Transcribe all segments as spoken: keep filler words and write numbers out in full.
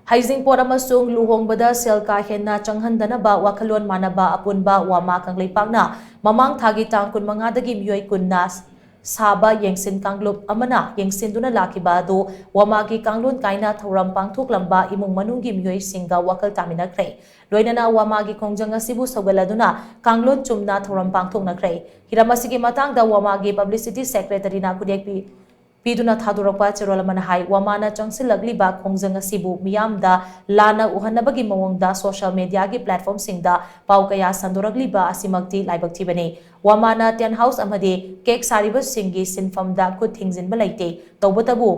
ꯍꯩꯖꯤꯡꯄꯣꯠ ꯑꯃꯁꯨꯡ ꯂꯨꯍꯣꯡꯕꯗ ꯁꯦꯜ ꯀꯥ ꯍꯦꯟꯅ ꯆꯪꯍꯟꯗꯅꯕ ꯋꯥꯈꯜꯂꯣꯟ ꯃꯥꯟꯅꯕ ꯑꯄꯨꯟꯕ ꯋꯥꯃꯥ ꯀꯪꯂꯩꯄꯥꯛꯅ ꯃꯃꯥꯡ ꯊꯥꯒꯤ ꯇꯥꯡ ꯀꯨꯟꯃꯉꯥꯗꯒꯤ ꯃꯤꯑꯣꯏ ꯀꯨꯟꯅ ꯁꯥꯕ ꯌꯦꯡꯁꯤꯟ ꯀꯥꯡꯂꯨꯞ ꯑꯃꯅ ꯌꯦꯡꯁꯤꯟꯗꯨꯅ ꯂꯥꯛꯈꯤꯕ ꯑꯗꯨ ꯋꯥꯃꯥꯒꯤ ꯀꯥꯡꯂꯣꯟ ꯀꯥꯏꯅ ꯊꯧꯔꯝ ꯄꯥꯡꯊꯣꯛꯂꯝꯕ ꯏꯃꯨꯡ ꯃꯅꯨꯡꯒꯤ ꯃꯤꯑꯣꯏꯁꯤꯡꯒ ꯋꯥꯈꯜ ꯇꯥꯃꯤꯟꯅꯈ꯭ꯔꯦ꯫ ꯂꯣꯏꯅꯅ ꯋꯥꯃꯥꯒꯤ ꯈꯣꯡꯖꯪ ꯑꯁꯤꯕꯨ ꯁꯧꯒꯠꯂꯗꯨꯅ ꯀꯥꯡꯂꯣꯟ ꯆꯨꯝꯅ ꯊꯧꯔꯝ ꯄꯥꯡꯊꯣꯛꯅꯈ꯭ꯔꯦ꯫ ꯍꯤꯔꯝ ꯑꯁꯤꯒꯤ ꯃꯇꯥꯡꯗ ꯋꯥꯃꯥꯒꯤ ꯄꯕ꯭ꯂꯤꯁꯤꯇꯤ ꯁꯦꯀ꯭ꯔꯦꯇꯔꯤꯅ ꯈꯨꯗꯦꯛꯄꯤ ꯄꯤꯗꯨꯅ ꯊꯥꯗꯣꯔꯛꯄ ꯆꯦꯔꯣꯜ ꯑꯃꯅ ꯍꯥꯏ, ꯋꯥꯃꯥꯅ ꯆꯪꯁꯤꯜꯂꯛꯂꯤꯕ ꯈꯣꯡꯖꯪ ꯑꯁꯤꯕꯨ ꯃꯤꯌꯥꯝꯗ ꯂꯥꯟꯅ ꯎꯍꯟꯅꯕꯒꯤ ꯃꯑꯣꯡꯗ ꯁꯣꯁꯤꯌꯦꯜ ꯃꯦꯗꯤꯌꯥꯒꯤ ꯄ꯭ꯂꯦꯠꯐꯣꯔꯝꯁꯤꯡꯗ ꯄꯥꯎ ꯀꯌꯥ ꯁꯟꯗꯣꯔꯛꯂꯤꯕ ꯑꯁꯤꯃꯛꯇꯤ ꯂꯥꯏꯕꯛ ꯊꯤꯕꯅꯤ꯫ ꯋꯥꯃꯥꯅ ꯇꯦꯟ ꯍꯥꯎꯁ ꯑꯃꯗꯤ ꯀꯦꯛ ꯁꯥꯔꯤꯕꯁꯤꯡꯒꯤ ꯁꯤꯟꯐꯝꯗ ꯈꯨꯠ ꯊꯤꯡꯖꯤꯟꯕ ꯂꯩꯇꯦ꯫ ꯇꯧꯕꯇꯕꯨ,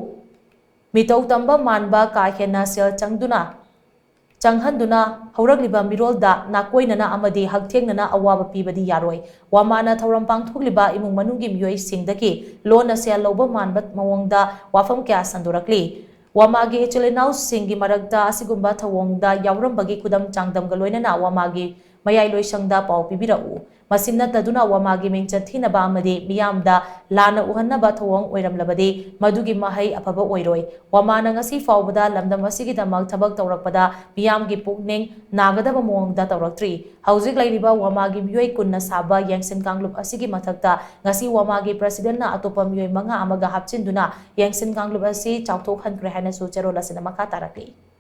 ꯃꯤꯇꯧ ꯇꯝꯕ ꯃꯥꯟꯕ ꯀꯥ ꯍꯦꯟꯅ ꯁꯦꯜ ꯆꯪꯗꯨꯅ ꯆꯪꯍꯟꯗꯨꯅ ꯍꯧꯔꯛꯂꯤꯕ ꯃꯤꯔꯣꯜꯗ ꯅꯥꯀꯣꯏꯅꯅ ꯑꯃꯗꯤ ꯍꯛꯊꯦꯡꯅꯅ ꯑꯋꯥꯕ ꯄꯤꯕꯗꯤ ꯌꯥꯔꯣꯏ꯫ ꯋꯥꯃꯥꯅ ꯊꯧꯔꯝ ꯄꯥꯡꯊꯣꯛꯂꯤꯕ ꯏꯃꯨꯡ ꯃꯅꯨꯡꯒꯤ ꯃꯤꯑꯣꯏꯁꯤꯡꯗꯒꯤ ꯂꯣꯟꯅ ꯁꯦꯜ ꯂꯧꯕ ꯃꯥꯟꯕ ꯃꯑꯣꯡꯗ ꯋꯥꯐꯝ ꯀꯌꯥ ꯁꯟꯗꯣꯔꯛꯂꯤ꯫ ꯋꯥꯃꯥꯒꯤ ꯏꯆꯤꯜ ꯏꯅꯥꯎꯁꯤꯡꯒꯤ ꯃꯔꯛꯇ ꯑꯁꯤꯒꯨꯝꯕ ꯊꯧꯑꯣꯡꯗ ꯌꯥꯎꯔꯝꯕꯒꯤ ꯈꯨꯗꯝ ꯆꯥꯡꯗꯝꯒ ꯂꯣꯏꯅꯅ ꯋꯥꯃꯥꯒꯤ ꯃꯌꯥꯏ ꯂꯣꯏꯁꯪꯗ ꯄꯥꯎ ꯄꯤꯕꯤꯔꯛꯎ꯫ ꯃꯁꯤ ꯅꯠꯇꯗꯨꯅ ꯋꯥꯃꯥꯒꯤ ꯃꯤꯡꯆꯠ ꯊꯤꯅꯕ ꯑꯃꯗꯤ ꯃꯤꯌꯥꯝꯗ ꯂꯥꯟꯅ ꯎꯍꯟꯅꯕ ꯊꯧꯑꯣꯡ ꯑꯣꯏꯔꯝꯂꯕꯗꯤ ꯃꯗꯨꯒꯤ ꯃꯍꯩ ꯑꯐꯕ ꯑꯣꯏꯔꯣꯏ꯫ ꯋꯥꯃꯥꯅ ꯉꯁꯤ ꯐꯥꯎꯕꯗ ꯂꯝꯗꯝ ꯑꯁꯤꯒꯤꯗꯃꯛ ꯊꯕꯛ ꯇꯧꯔꯛꯄꯗ ꯃꯤꯌꯥꯝꯒꯤ ꯄꯨꯛꯅꯤꯡ ꯅꯥꯒꯗꯕ ꯃꯑꯣꯡꯗ ꯇꯧꯔꯛꯇ꯭ꯔꯤ꯫ ꯍꯧꯖꯤꯛ ꯂꯩꯔꯤꯕ ꯋꯥꯃꯥꯒꯤ ꯃꯤꯑꯣꯏ ꯀꯨꯟꯅ ꯁꯥꯕ ꯌꯦꯡꯁꯤꯟ ꯀꯥꯡꯂꯨꯞ ꯑꯁꯤꯒꯤ ꯃꯊꯛꯇ ꯉꯁꯤ ꯋꯥꯃꯥꯒꯤ ꯄ꯭ꯔꯁꯤꯗꯦꯟꯠꯅ ꯑꯇꯣꯞꯄ ꯃꯤꯑꯣꯏ ꯃꯉꯥ ꯑꯃꯒ ꯍꯥꯞꯆꯤꯟꯗꯨꯅ ꯌꯦꯡꯁꯤꯟ ꯀꯥꯡꯂꯨꯞ ꯑꯁꯤ ꯆꯥꯎꯊꯣꯛꯍꯟꯈ꯭ꯔꯦ ꯍꯥꯏꯅꯁꯨ ꯆꯦꯔꯣꯜ ꯑꯁꯤꯅ ꯃꯈꯥ ꯇꯥꯔꯛꯂꯤ꯫